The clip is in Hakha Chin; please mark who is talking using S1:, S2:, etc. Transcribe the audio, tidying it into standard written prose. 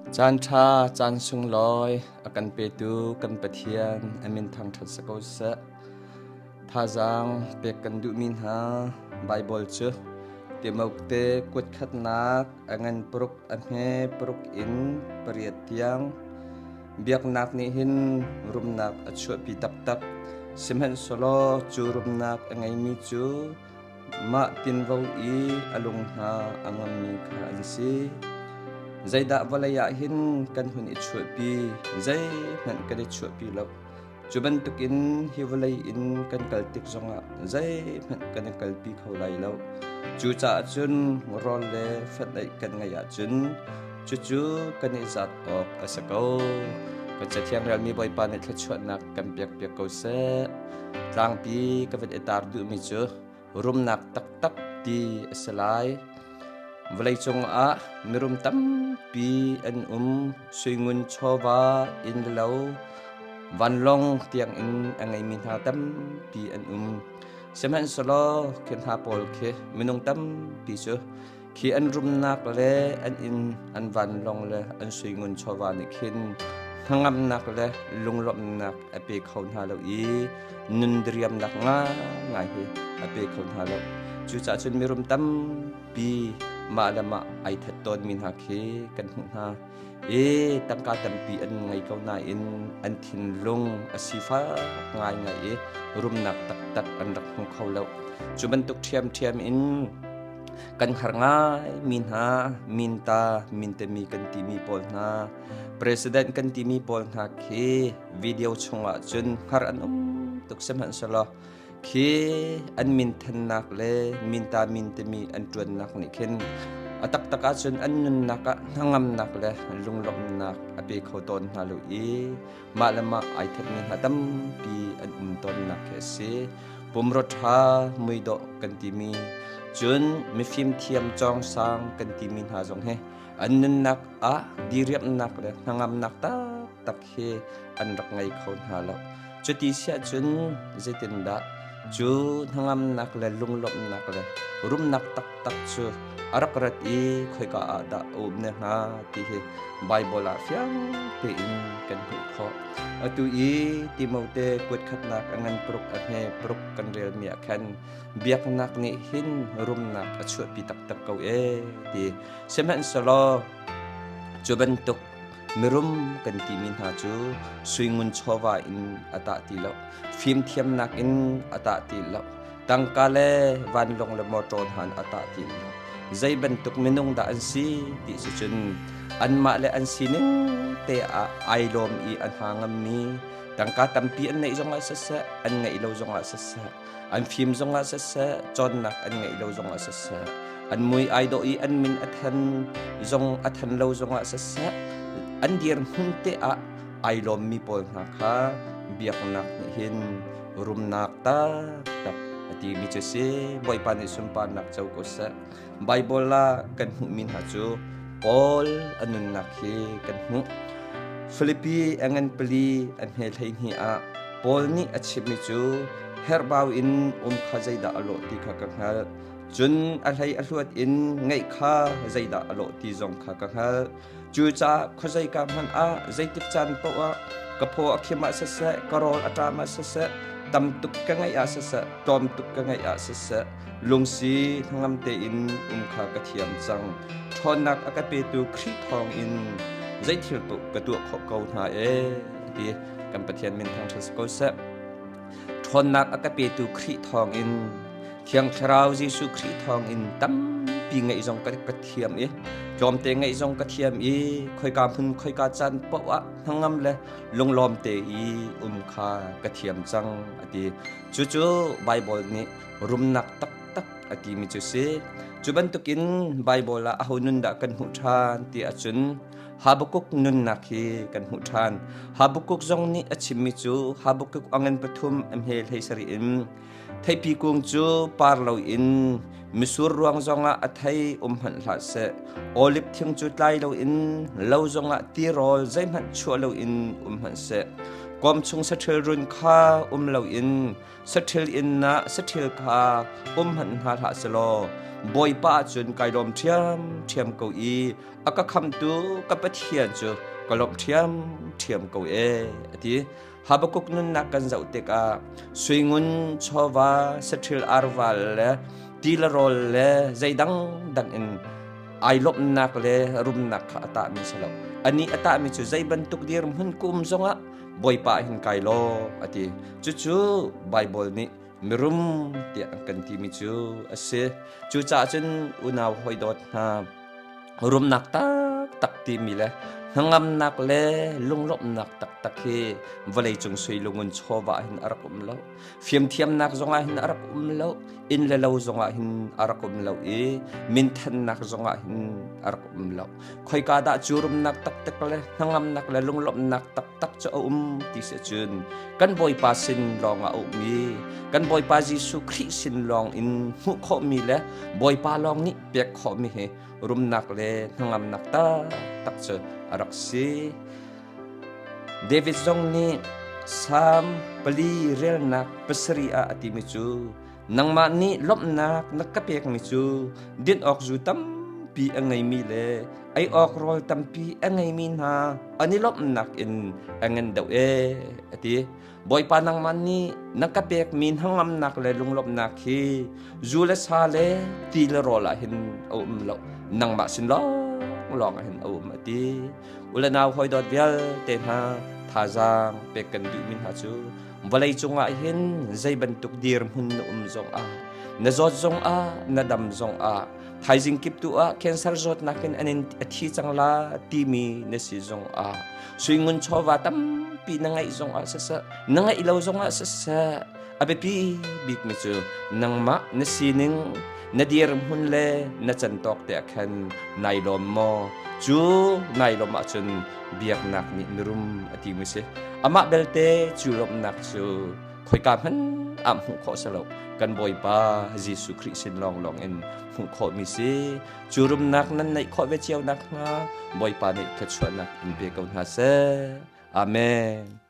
S1: Caan ṭha, caan sunglawi a kan petu kan Pathian a min thangṭhat si ko seh. Thazaang pek kan duhmi hna Baibal cu Timote kuat khatnak a ngan paruk a hme paruk in pariat tiang biaknak nih hin rumnak a chuahpi taktak. Sihmanhsehlaw cu rumnak a ngeimi cu Mah tinvo i a lung hna a ngammi kha an si. Zeidah vawlei ah hin kan hun i chuahpi, zeihmanh kan i chuahpi lo. Cu bantukin hi vawlei in kan kal tik zongah zeihmanh kan i kalpi kho lai lo. Cucaah cun rawl le fenh-eih kan ngeih ahcun cucu kan i zat awk a si ko. Kan Cathiang relmi Bawipa nih thluachuahnak kan pekpiak ko seh. Tlangpi ka van i tar duhmi cu rumnak taktak ti a si lai. Vawleicung ah mirum tampi an um. Suingun chawva, inn le lo, vanlawng tiangin a ngeimi hna tampi an um. Sihmanhsehlaw khi hna pawl khi minung tampi cu khi an rumnak le an inn, an vanlawng le an suingun chawva nih khin hnangamnak le lunglawmhnak a pe kho hna lo i nun diriamnak ngaingai hi a pe kho hna lo. Cucaah cun mirum tampi mah le mah ai that tawnmi hna khi kan hmuh hna. I tangka tampi an ngei ko nain an thinlung a sifak ngaingai i rumnak taktak an rak hmu kho lo. Cu bantuk ṭhiamṭhiam in kan har ngai mi hna minta mintemi kan timi pawl hna president kan timi pawl hna khi video chungah cun hngar an um tuk sihmanhsehlaw khi an minthannak le minta min timi an ṭuannak nih khin a taktak ahcun an nunnak ah hnangamnak le lunglawmhnak a pe kho tawn hna lo i mah le mah ai thatmi hna tampi an um tawnnak khi a si. Pumrua ṭha muidawh kan timi cun mifim thiam cawngsang kan timi hna zong hi an nunnak ah diriamhnak le hnangamnak taktak hi an rak ngei kho hna lo. Cuti siah cun zeitindah cu hnangamnak le lunglawmhnak le rumnak taktak cu a rak rat i khoika ah dah a um ne hnga ti hi Baibal ah fiang tein kan hmuh khawh. Atu i Timote kuat khatnak a ngan paruk a hme paruk kan relmi ah khan biaknak nih hin rumnak a chuahpi taktak ko ee ti. Sihmanhsehlaw cu bantuk mirum kan timi hna cu suingun chawva in a tah ti lo, fimthiamnak in a tah ti lo, tangka le vanlawng le motor hna in a tah ti lo. Zei bantuk minung dah an si ti si cun anmah le an sining te ah ai lawm i a hna ngammi tangka tampi an neih zongah siseh, an ngeih lo zongah siseh, an fim zongah siseh, cawnnak an ngeih lo zongah siseh, an mui ai dawh i an min a than zong a than lo zongah siseh, an dirhmun te ah ai lawmmi pawl hna kha biaknak nih hin rumnak taktak a timi cu si. Bawipa nih sunparnak co ko seh. Baibal ah kan hmuhmi hna cu Paul a nunnak hi kan hmuh. Filipi a ngan pali a hme 12 ah Paul nih a chimmi cu herhbau in um kha zeidah a lawh ti kha ka hngalh. Cun a hlei a hluat in ngeih kha zeidah a lawh ti zong kha ka hngalh. Cucaah khuazeika hmanh ah zeitik caan paoh ah ka phaw a khim ah siseh, ka rawl a ṭam ah siseh, tam tuk ka ngeih ah siseh, tlawm tuk ka ngeih ah siseh, lungsi hnangam tein um kha ka thiam cang. Ṭhawnnak a ka petu Khrih thawng in zei thil paoh ka tuah khawh ko hna ee, ti kan Pathian min thangṭhat si ko seh. Ṭhawnnak a ka petu Khrih thawng in Thiang Thlarau Jesuh Khrih thawng in tampi ngeih zong ka thiam i tlawmte ngeih zong ka thiam i khoika hmun khoika caan paoh ah hnangam le lunglawm te i um kha ka thiam cang a ti. Cucu Baibal nih rumnak taktak a timi cu si. Cu bantukin Baibal ah aho nun dah kan hmuh ṭhan ti ahcun Habakkuk nunnak hi kan hmuh ṭhan. Habakkuk zong nih a chimmi cu Habakkuk a ngan pathum a hme hlei sarih in Theipi kung cu par loin misur ruang zongah a thei um hmanh hlah seh. Oliv thing cu tlai loin lo zongah tirawl zeihmanh chuah loin um hmanh seh. Kawm chung saṭhil run kha um loin saṭhil inn ah saṭhil kha um hmanh hna hlah selaw. Bawipa ahcun kai lawm ṭhiamṭhiam ko i a ka khamtu ka Pathian cu ka lawmh ṭhiamṭhiam ko ee a ti. Habakkuk nunnak kan zoh tikah suingun chawva saṭhil arval le ti le rawl le zeidang dang in ai lawmhnak le rumnak kha a tahmi si lo. Anih a tahmi cu zei bantuk dirhmun ka um zongah Bawipa hin kai lawm a ti. Cucu Baibal nih mirum tiah an kan timi cu a si. Cucaah cun unau hawi dawt hna, rumnak taktak timi le hnangamnak le lunglawmhnak taktak hi vawleicung sui lungun chawva hin a rak um lo. Fimthiamnak zongah hin a rak um lo. Inn le lo zongah hin a rak um lo i minthannak zongah hin a rak um lo. Khoika dah cu rumnak taktak le hnangamnak le lunglawmhnak taktak cu a um ti si cun kan Bawipa sin lawng ah a um i kan Bawipa Jesuh Khrih sin lawng in hmuh khawhmi le Bawipa lawng nih pek khawhmi hi rumnak le hnangamnak taktak cu a rak si. David zong nih Salm 4 relnak 7 ah a timi cu nangmah nih lawmhnak na ka pekmi cu din awk zu tampi a ngeimi le ei awk rawl tampi a ngeimi hna an i lawmhnak in a ngan deuh ee a ti. Bawipa nangmah nih na ka pekmi hnangamnak le lunglawmhnak hi zu le sa le ti le rawl ah hin a um lo nangmah sin lawnglawng ah hin a um a ti. U le nau hawi dawt vialte hna thazaang pek kan duhmi hna cu vawlei cungah hin zei bantuk dirhmun na um zongah na zawt zongah na dam zongah thaizing kip tu ah cancer zawtnak in an in a thi cang la timi na si zongah suingun chawva tampi na ngeih zongah siseh na ngeih lo zongah siseh a biapi bikmi cu nangmah na sining na dirhmun le na cantawk te ah khan nai lawm maw cu nai lawm ahcun biaknak nih mirum a timi si amah belte cu lawmhnak cu khoika hmanh ah hmuh khawh si lo kan Bawipa Jesuh Khrih sin lawnglawng in hmuh khawhmi si cu rumnak nan neih khawh ve cio nakhnga Bawipa nih thluachuahnak in pe ko hna seh. Amen.